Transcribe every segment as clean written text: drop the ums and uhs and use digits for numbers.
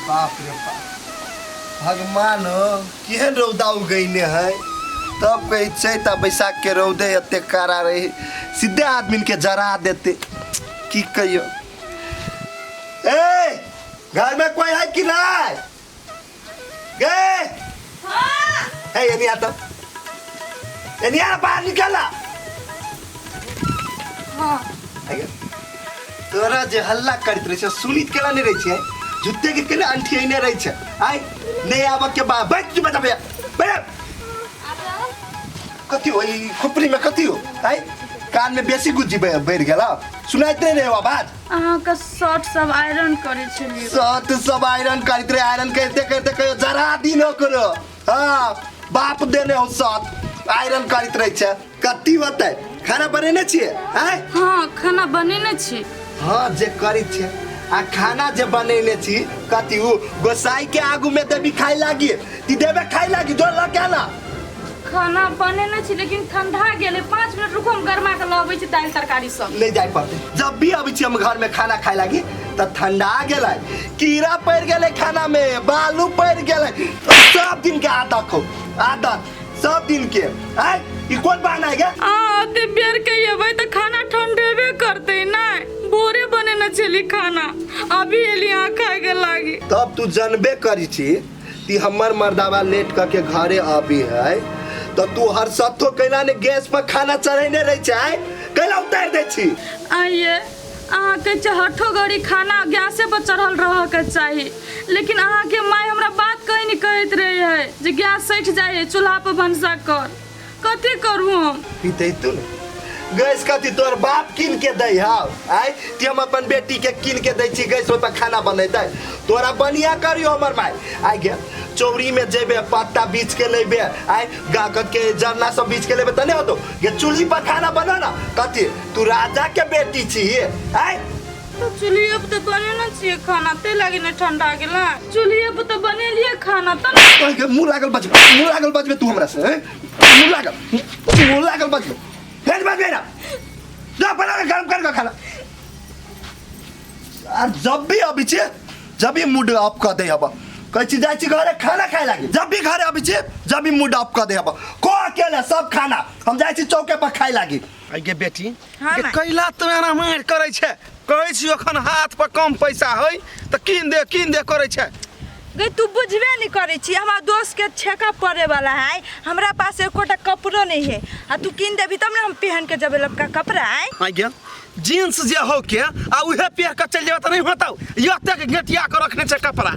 बाप रे बाप, भगवान हो, केहन रौदा उगैने है। तब कहै चैत आ बैसाख के रौदे एते कड़ा रहे, सीधे आदमी के जरा देते। की कहियो, ए घर में कोई है कि नहीं? गे है एनी आता, एनी आ, बाहर निकल आ। हाँ। आगे। तोरा जे हल्ला करैत रहै छै, सुनित केला नहि रहै छै? झुत्ते के केला अंठियने रहै छै। आइ नहि आबऽ के बाद बैठ चुप, बैठ बैठ। कथी हो ई खोपड़ी में? कथी हो? आइ कान में बेसी गुज्जी बढ़ि गेल, सुनाइत नहि रहै आवाज। अहाँके शर्ट सब आयरन करै छलियै। शर्ट सब आयरन करैत रहे, आयरन करिते करिते कहियो जरा दिन ओकरो। हाँ, बाप देने हो शर्ट आयरन करैत रहै छै। कथी होतै? खाना बनेने छियै आँय? हाँ, खाना बनेने छी। हाँ, जे करै छियै आ खाना जे बनेने छी, कथी उ गोसाई के आगू में देबी खाइ लागी? ती देबे खाइ लागी? जो लऽ के आना। खाना बनेने छी, लेकिन ठंडा गेलै। 5 मिनट रुको, हम गरमा के लबै छी दालि तरकारी सब। ले जाय पड़तै। जब भी अबै छी हम घर में खाना खाए लागी तऽ ठंडा गेलै, कीड़ा पड़ि गेलै खाना में, बालू पड़ि गेलै। सब दिन के आदत हो, आदत सब दिन के। आय, ई कोन बहाना है गे? आ अते बेर के एबै तऽ खाना ठंडेबे करतै। नहि, भोरे बनेने छली खाना, अभी एली अहाँ खाय के लागी। तब तू जनबे करी छी कि हमर मर्दावा लेट कऽ के घरे अबी है, तऽ तू हर सत्तो कैला ने गैस पर खाना चढ़ेने रहै छै? आय, कैला उतारि दै छी? आइए, अहाँके चहठो घड़ी खाना गैसे पर चढ़ल रहके चाही, लेकिन अहाँके माय हमरा बात कहीं नहीं कहैत रहे है जे गैस सठि जाइ है, चूल्हा पर भनसा कर। कथी करू हम? पीते तू ने गैस कथी तोर बाप कीन के दै हौ? आय, कि हम अपन बेटी के कीन के दै छी गैस, ओहि पर खाना बनेतै? तोरा बढ़िया करियो हमर माय। आइ गे, चौरी में जेबे, पत्ता बीछ के लेबे, आय गा के जरना सब बीछ के लेबे तऽ नहि होतो गे? चूल्ही पर खाना बना ना। कथी तू राजा के बेटी छी आय? तऽ चूल्हिए पर तऽ बनेने छियै खाना, ताहि लागी ने ठंडा गेलै। चूल्हिए पर तऽ बनेलियै खाना तऽ। तोहर के मुँह लागल बजबे, मुँह लागल बजबे तू हमरा से, हैं? मुँह लागल, मुँह लागल बजबे, फेर बजबे ना। जा, बना के गरम कर के खाना। आर जब भी अबै छियै, जब भी मूड ऑफ कऽ दे हब। कहै छी जाइ छी घरे खाना खाए लागी, जब भी घरे अबै छियै, जब भी मूड ऑफ कऽ दे हब। को अकेले सब खाना, हम जाइ छी चौके पर खाए लागी। आइ गे बेटी। हाँ, गे माय। कैला तू एना मारि करै छै? कहै छी एखन हाथ पर कम पैसा है तऽ कीन दे, कीन दे करै छै। गे, तू बुझबे नहीं करै छी, हमरा दोस्त के छेका पड़े वाला है, हमरा पास एकोटा कपड़ो नहीं है, आ तू कीन देबी तब ने हम पहन के जेबै लबका कपड़ा आय। आइ गे, जींस जे हो के आ उहे पहिर के चलि जेबै तऽ नहि होतौ? एतेक घेटिया के रखने छै कपड़ा।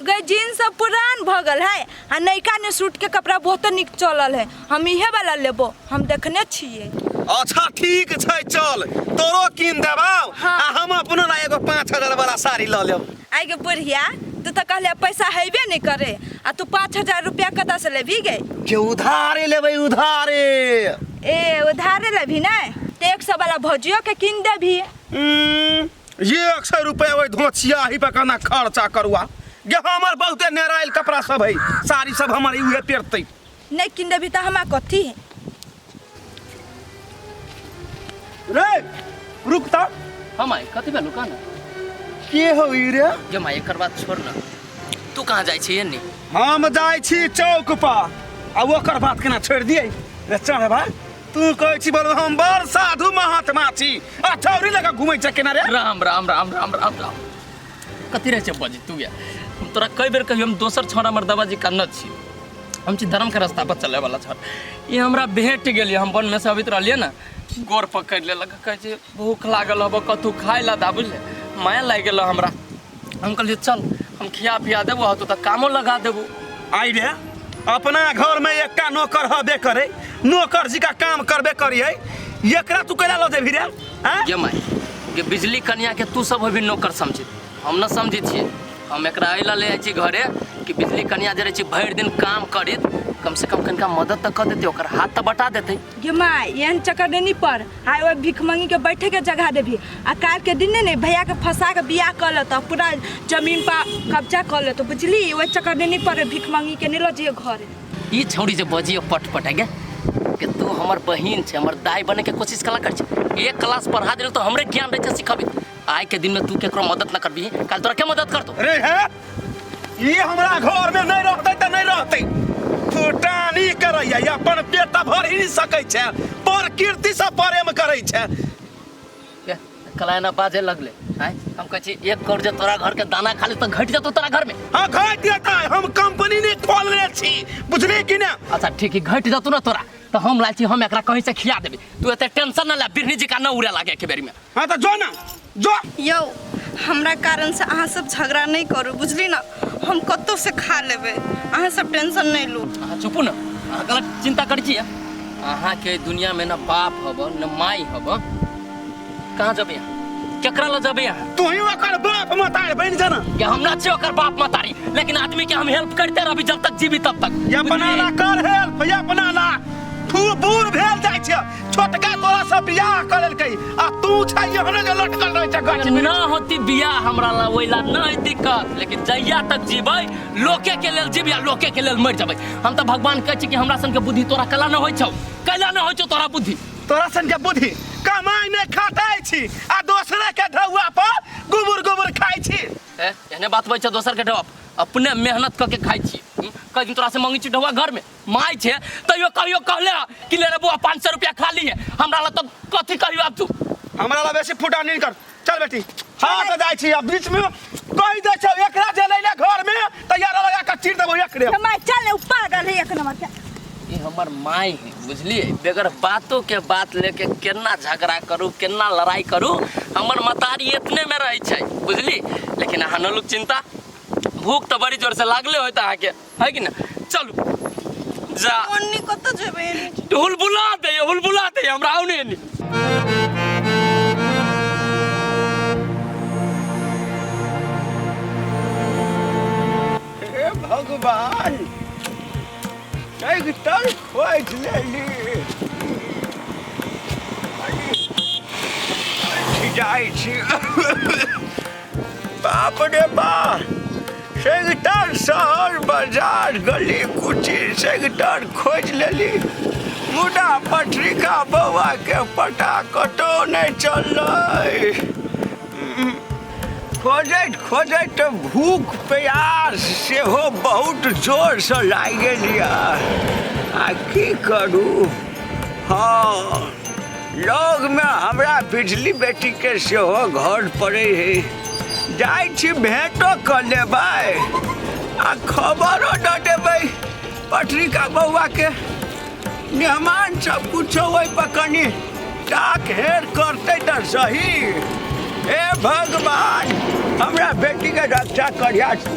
गे, जींस सब पुरान भ गेल है, आ नयका ने सूट के कपड़ा बहुत नीक चलल है, हम इहे वाला लेबो, हम देखने छियै। अच्छा, ठीक छै, चल, तोरो कीन देबौ। हाँ। आ हम अपनो ला एगो 5000 वाला साड़ी लऽ लेब। आइ गे बुढ़िया, तू तऽ कहले पैसा हेबे नहीं करे, आ तू 5000 रुपया कतऽ से लेबही गे? के उधारे लेबै, उधारे। ए, उधारे लेबही ने तऽ 100 वाला भौजियो के कीन देबही। 100 रुपया ओहि धोचिया ही पर केना खर्चा करुआ गे? हमर बहुते नेरायल कपड़ा सब है, साड़ी सब हमर, उहे पेरतै। नहीं कीन देबही तऽ हमरा कथी है? रे, रुक तऽ। हाँ माय, कथी भेलौ? कह ने। के हो ई रे? गे माय, एकर बात छोड़ न, तू कहाँ जाइ छी एन्नी? हम जाइ छी चौक पर, आ ओकर बात केना छोड़ि दियै रे? चढ़बा, तू कहै छी बोल हम बड़ साधु महात्मा छी, आ छौरी लगा घुमै छै केना रे? राम राम राम राम राम राम, कथी रहै छै बजी तू? या हम तोरा कई बेर कहियो, हम दोसर छौड़ा मर्दबा जी का न छी, हम छी धर्म के रास्ता पर चले वाला छौड़ा। ई हमरा भेट गेलियै, हम वन में से अबैत रहलियै ने, गोर पकड़ि लेलक, कहै छै भूख लागल हबो, कतहु खाय ला दा। बुझले, माया लागि गेल हमरा। हम कहलियै चल, हम खिया पिया देबो, तो तऽ कामो लगा देबो। आई रे, अपना घर में एकटा नौकर हबे करे, नौकर जी का काम करबे करिए, एकरा तू कैला लऽ जेबही रे आँय? गे माय गे, बिजली कनिया के तू सब भी नौकर समझी, हम न समझै छियै। हम एकरा एहि लए ले जाइ छी घरे कि बिजली कनिया जे रहै छै भरि दिन काम करित, कम से कम कनिका मदद तऽ कऽ देतै, ओकर हाथ तऽ बटा देतै। गे माय, एहन चक्कर नहीं पड़। आइ ओहि भिखमंगी के बैठे के जगह देबही, आ काल्हि के दिन ने भैया के फंसा के बियाह कऽ लेतौ, पूरा जमीन पर कब्जा कऽ लेतौ, बुझली? ओहि चक्कर नहीं पड़े, भिखमंगी के नहीं लऽ जइए घरे। ई छौड़ी जे बजियो पट पट गे कि तू हमर बहिन छै, हमर दाई बने के कोशिश कला कर छै। एक क्लास पढ़ा देल तो हमरे ज्ञान रहै छै सिखबे। आइ के दिन में तू केकरो मदद न करबी, काल तोरा के मदद करतो? रे हे, ई हमरा घर में नहीं रहते त नहीं रहते। फुटानी करैया, अपन पेट त भरि ही नहीं सकै छै, प्रकृति से प्रेम करै छै। कलाना बाजे लगले आय, हम कहै छी 1 करोड़ जे तोरा घर के दाना खाली त घट जेतौ तोरा घर में। हां घट जेतै, हम कंपनी नहीं खोलने छी, बुझली कि ना? अच्छा ठीक है, घट जेतौ ना तोरा त हम लाल छी, हम एकरा कहीं से खिया देबे, तू एते टेंशन न ले, बिरनी जी का न उड़े लागे के बेरी में। हां त जो ना जो। यौ हमरा कारण से अहाँ सब झगड़ा नहीं करू, बुझली ना? हम कतौ से खा लेबै, अहाँ सब टेंशन नहीं लू। अहाँ चुपू ना, अहाँ गलत चिंता करै छी। अहाँ के दुनिया में न बाप हब न माई हब, कहाँ जबे अहाँ, केकरा ल जबे अहाँ? तू ही ओकर बाप मतारी बनि जाना। या हम ना छियै ओकर बाप मतारी, लेकिन आदमी के हम हेल्प करते रहबी जब तक जीबी तब तक। या बना ला कर हेल्प, या बना ला। तू बूढ़ भेल जाइ छै, छोटका तोरा से बियाह कर लेलकै आ तू छै एहने जे लटकल रहै छै गाछ में। ना होती बियाह हमरा ला ओइला नहीं दिक्कत, लेकिन जहिया तक जीबै लोके के लेल जीब या लोके के लेल मरि जेबै। हम तऽ भगवान कहै छी कि हमरा सन के बुद्धि तोरा कला न होइ छौ, कैला न होइ छौ तोरा बुद्धि। तोरा सन के बुद्धि कमाई में खटाई छी आ दोसरे के ढौआ पर गुबुर गुबुर खाई छी। ए, एहने बात होइ छै दोसर के ढौआ, अपने मेहनत कऽ के खाइ छी। कई दिन तोरा से मंगै छी ढौआ घर में माय छे, तैयो कहियो कहले कि ले रे बुआ 500 रुपया खाली है, हमरा ला तो कथी कहियो आब तू? हमरा ला बेसी फुटा नहीं कर, चल बेटी। हाँ तो जाइ छी, अब बीच में कहि दै छौ एकरा जे लैले घर में तैयार लगा के चीर देबो एकरे। माय चल, उ पागल है एक नंबर के। ई हमर माय है, बुझलिए? बगैर बातों के बात लेके केना झगड़ा करू, केना लड़ाई करू, हमर मतारी इतने में रहै छै, बुझली? लेकिन अहाँ न लोग चिंता, भूख तो बड़ी जोर से लागले होत अहाँ के, है कि ना? चलू जा। ओन्नी कतऽ जेबै? हुलबुला दे, हुलबुला दे हमरा आउ ने एनी। हे भगवान, तर खोजि लेली। जाइ छी। बाप रे बा, सगतर शहर बाजार गली कुची सगतर खोजि लेली, मुदा पत्रिका बौआ के पता कतौ नहि चललै। खोजैत खोजैत भूख प्यास सेहो बहुत जोरसँ लागि गेल यऽ, आ की करू। हँ, लगमे हमरा बिजली बेटीके सेहो घर पड़ै है, जाइ छी भेंटो कऽ लेबै आ खबरो दऽ देबै पत्रिका बौआके। मेहमान सब कुछो ओहिपर कनि ताक हेर करतै तऽ सही। हे भगवान, हमरा बेटीके रक्षा करिया तू।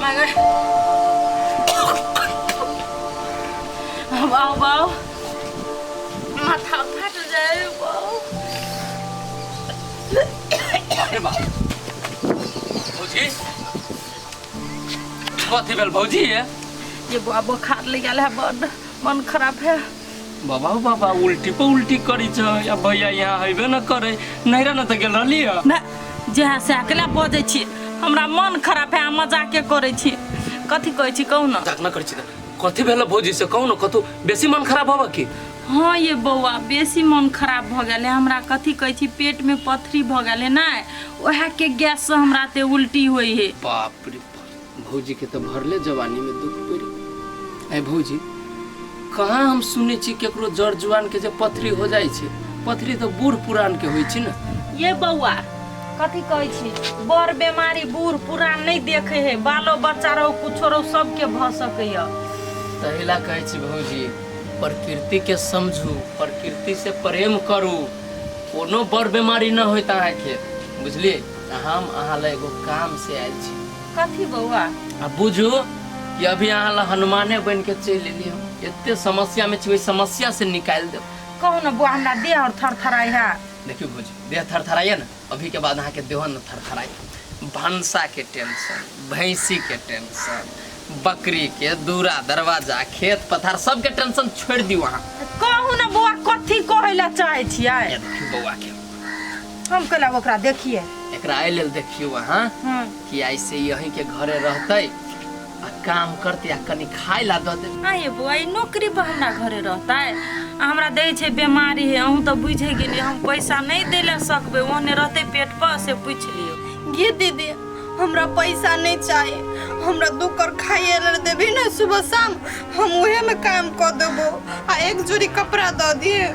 मगर बाऊ बाऊ माथा फट जाए बाऊ। अरे बाप, भौजी कथी भेल भौजी? ये ये बुआ बुखार लग गेल है, बड मन खराब है। बाबा बाबा उल्टी पर उल्टी करी छै, आ भैया यहाँ हेबे न करे, नैरा न तऽ गेल रहली है ना, जहाँ से अकेला बजै छी हमरा मन खराब है, मजाके करै छी। कथी कहै छी कहू ना? मजाक न करै छी तऽ कथी भेल भौजी से कहू ना, कतौ बेसी मन खराब हबा की? हाँ ये बौआ बेसी मन खराब भऽ गेल है हमरा। कथी कहै छी, पेट में पथरी भऽ गेल है ना, वएह के गैस से हमरा ते उल्टी होइ है। बाप रे बाप, भौजी के तऽ भरले जवानी में दुख पड़ि। ऐ भौजी, कहाँ हम सुनै छी केकरो जर जुआन के जे पथरी हो जाइ छै, पथरी तऽ बूढ़ पुरान के होइ छै ने। ये बौआ कथी कहै छी, बड़ बीमारी बूढ़ पुरान नहीं देखे है, बालो बच्चा रहो कुछो रहो सबके भऽ सकैया। तहिला कहै छी भौजी, प्रकृति के समझू, प्रकृति से प्रेम करू, कोनो बड़ बीमारी न होइत अहाँके, बुझलिए? हम अहाँ ला एगो काम से आयल छी। कथी बौआ? आ बुझू कि अभी अहाँ ला हनुमाने बन के चलि एली हम, एते समस्या में छी, ओहि समस्या से निकालि देब। कहू ना बौआ, हमरा देह और थरथराइ है। देखियौ भौजी, देह थरथराइए ने, अभी के बाद अहाँके देह न थरथराइ। भनसा के टेंशन, भैंसी के टेंशन, बकरी के दूरा दरवाजा, खेत पथार सबके टेंशन छोड़ि दियौ अहाँ। कहू ना बौआ, कथी कहै ला चाहै छियै? देखियौ बौआ के, हम केला ओकरा देखिए, एकरा एहि लेल देखियौ अहाँ कि ऐसे यहीं के घरे रहतै आ काम करतै आ कनि खाय ला दऽ देबै। आये बौआ, ई नौकरी पर हमरा घरे रहतै? आ हमरा दै छै बीमारी है, अहूँ तऽ बुझे गेलियै, हम पैसा नहि दै लए सकबै, ओहने रहतै पेट पर से पूछि लियौ। गे दीदी, हमरा पैसा नहीं चाहिए, हमरा दू कर खाइए ले देबी ना सुबह शाम, हम उहे में काम कर देबो, आ एक जोड़ी कपड़ा दऽ दिए।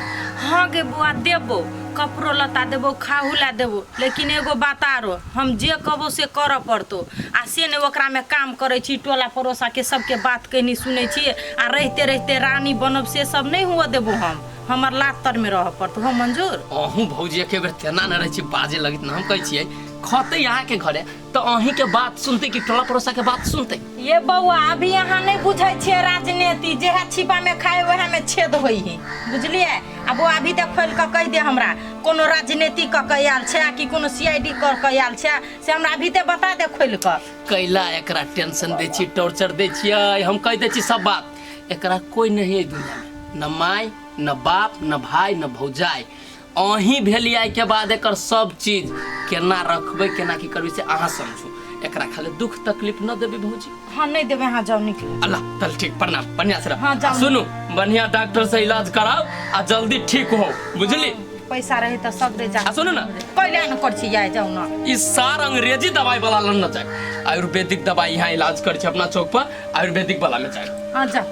हाँ गे बौआ, देबो, कपड़ो लत्ता देबो, खाहू ला देबो, लेकिन एगो बात आरो, हम जे कहबो से करऽ पड़तो, आ से नहि ओकरामे काम करै छी, टोला पड़ोसाके सबके बात कहनी सुनै छी, आ रहिते रहिते रानी बनब से सब नहि हुअ देबो हम, हमर लात तरमे रहऽ पड़तो। हो मंजूर? अहूँ भौजी एके बेर तेना नहि रहै छी बाजे लगैत न, हम कहै छियै खतै अहाँके घरे तऽ अहीँके बात सुनतै कि टोला पड़ोसाके बात सुनतै? ये बौआ, अभी अहाँ नहि बुझै छियै राजनीति, जेहे छिपामे खाइ वएहमे छेद होइ है, बुझलियै? आ बौआ, अभी तक खोलि कऽ कहि दे हमरा, कोनो राजनीति कऽ कऽ आयल छै कि कोनो CID कऽ कऽ आयल छै, से हमरा अभी तक बता दे खोलि कऽ। कैला एकरा टेंशन दै छी, टॉर्चर दै छियै? हम कहि दै छी सब बात, एकरा कोई नहीं है दुनियामे, न माय न बाप न भाई न भौजाई, अहीं भेलियै के बाद एकर सब चीज केना रखबै केना की करबै से अहाँ समझू, एकरा खाली दुख तकलीफ न देबै भौजी। हाँ नहीं देबै, हाँ जाओ निकलू। अल्लाह चल ठीक, प्रणाम, बढ़िया से रह। हाँ, जाओ। आ सुनू, बढ़िया डॉक्टर से इलाज कराओ आ जल्दी ठीक हो, बुझली? पैसा रहे तऽ सगरे जा। आ सुनू ना, कैला न कर छी जाय जाउ ना। ई सार अंग्रेजी दवाई वाला लन न जाए, आयुर्वेदिक दवाई यहाँ इलाज कर छै अपना चौक पर, आयुर्वेदिक वाला में जाए। हाँ जा।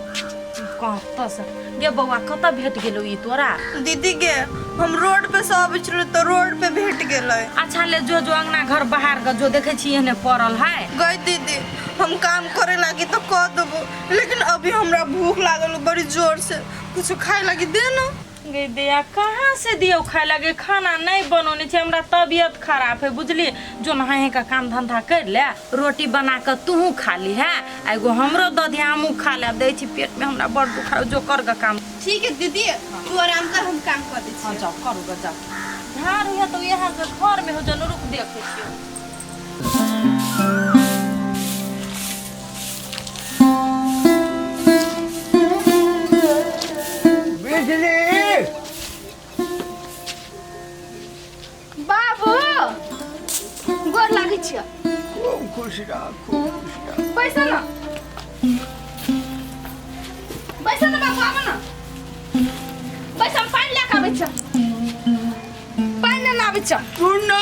कतऽ से गे बौआ, कतऽ भेट गेलौ ई तोरा? दीदी गे, हम रोड पे से अबै छलियै तऽ रोड पे भेट गेलै। अच्छा ले जो जो अंगना घर बाहर के जो देखै छी एहने पड़ल है। गई दीदी, हम काम करे लागी तऽ कह देबो, लेकिन अभी हमरा भूख लागल बड़ी जोर से, कुछ खाए लागी दे ना। गे दया, कहाँ से दियौ खाए लागे, खाना नहीं बनौने छै, हमरा तबियत खराब है बुझली। जो नहाए का काम धंधा कर ले, रोटी बना के तूहू खा ली है, आ एगो हमरो दऽ दिहे, हमहूँ खा लेब, दै छी पेट में हमरा बड़ दुखाव, जो कर ग काम। ठीक है दीदी, तू आराम कर, हम काम कर दै हाँ छियै। जाओ करू ग जाओ, झाड़ू है तो यहाँ के घर में हो जन, रुक देखै छियौ। बिजली बाबू गोर लागै छियै। खूब खुश रह, खूब खुश रह। बैस न, बैस न बाबू, आब न बैस, हम पानि लए कऽ आबै छियै, पानि लेने आबै छियै। सुन ना,